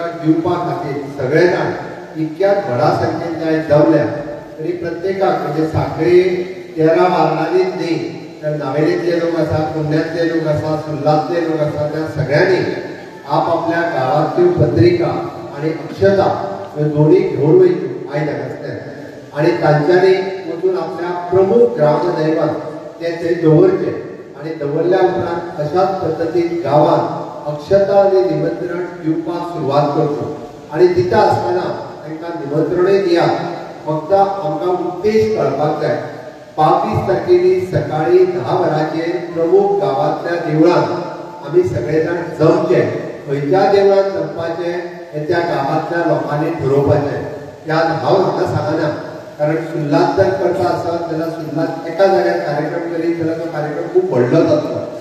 पत्रिका दिवपा खातीर सगळे जाण इतक्याच व्हडा संख्येन ते आयज जमल्या तरी प्रत्येकाक म्हणजे सांखळी 13 वार्डांनीच न्ही तर नावेलींतले लोक आसा, कुंड्यांतले लोक आसा, सुर्लांतले लोक आसा, त्या सगळ्यांनी आपापल्या गांवांतल्यो पत्रिका आनी अक्षता ह्यो दोनूय घेवन वयच्यो आयज हांगासल्यान आनी तांच्यांनी वचून आपल्या प्रमुख ग्रामदैवान ते थंय दवरचे आनी दवरल्या उपरांत अशाच पद्दतीन गांवांत अक्षता आनी निमंत्रण दिवपाक सुरवात करच्यो आनी दिता आसतना तांकां निमंत्रणूय दियात. फक्त आमकां उद्देश कळपाक जाय. 22 तारखेनी सकाळी 10 वरांचेर प्रमुख गांवांतल्या देवळांत आमी सगळे जाण जमचे. खंयच्या देवळांत जमपाचें हें त्या गांवांतल्या लोकांनी ठरोवपाचें. त्यात हांव हांगा सांगना, कारण सुर्लांत जर करता आसत जाल्यार सुर्लांत एका जाग्यार कार्यक्रम करीत जाल्यार तो कार्यक्रम खूब व्हडलो जातलो.